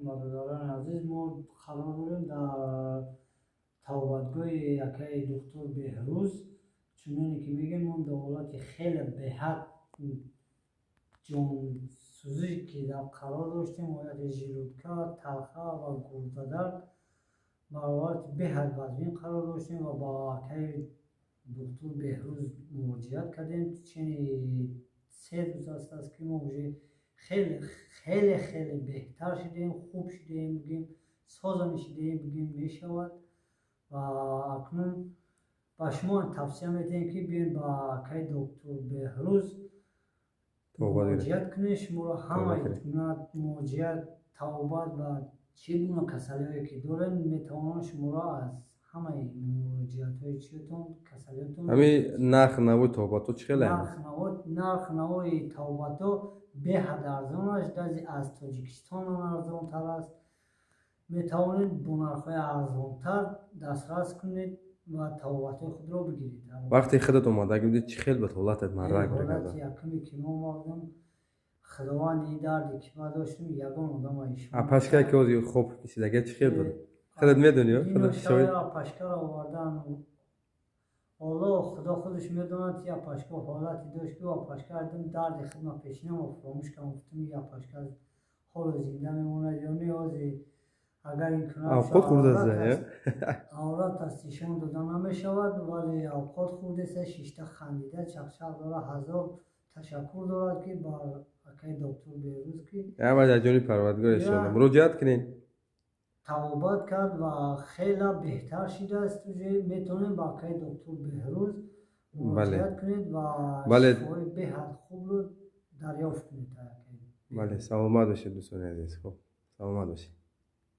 Бародарони азиз, мо қарор дорем дар табобатгоҳи акаи доктор Беҳрӯз. Чуноне ки мегӯем, мо дар ҳолати хеле беҳад ҷонсӯзӣ ки дар қарор доштем, ҳолати желудка, талха ва гурдадард, ба ҳолати беҳад вазнин қарор доштем ва ба акаи доктор Беҳрӯз муроҷиат кардем. Чени 3 рӯз аст, ки мо уже хеле хеле хеле беҳтар шудем, хуб шудем, бигем, созам шудем, бигем, мешавад. Ва акнун ба шумо тавсия медиҳем, ки биёед, ба акаи доктор Беҳрӯз муроҷиат кунед. Шуморо ҳамаи гуна муроҷиат, табобат ва чӣ гуна касалиҳое ки доред, метавонанд шуморо аз ҳамаи муроҷиатҳои чиятон, касалиётон. Ҳамин нарх навои табобатҳо чӣ хеле? Нарх навои табобатҳо беҳад арзон аст, даже аз Тоҷикистон арзонтар аст. Метавонед бо нархҳои арзонтар дастрас кунед ва табобатҳои худро бигиред. Вақте худат омадаги будӣ, чӣ хел буд ҳолатат, мардак? Ҳолати якуме ки мо омадем, Худованди ин дарде ки ман доштем, ягон одама. Апашка ки ҳозир хоб кишидага, чӣ хел буд, худат медонӣ? Апашкаро овардан, Олло, Худо худаш медонад, ки апашка ҳолате дошт, ки апашка дим дарди худма пешинамо фуромӯш кардам. Гуфтам, ин апашка ҳоло зинда мемонад ё не? Ҳозир агар ин Авқот хӯрдаст? Аврат аст, нишон дода намешавад, вале авқот хӯрдеса, шишта, хандида, чақчақ дора. Ҳазор ташаккур дорад, ки ба акаи доктор Беҳрӯз ки Ҳама дар ҷониби Парвардигор иншоалло, муроҷиат кунед. Табобат кард ва хеле беҳтар шудааст. Уже метавонем ба акаи доктор Беҳрӯз муроҷиат кунед ва шифои беҳад хубро дарёфт кунед. Бале, саломат бошед, дӯстони азиз. Хуб, саломат бошед.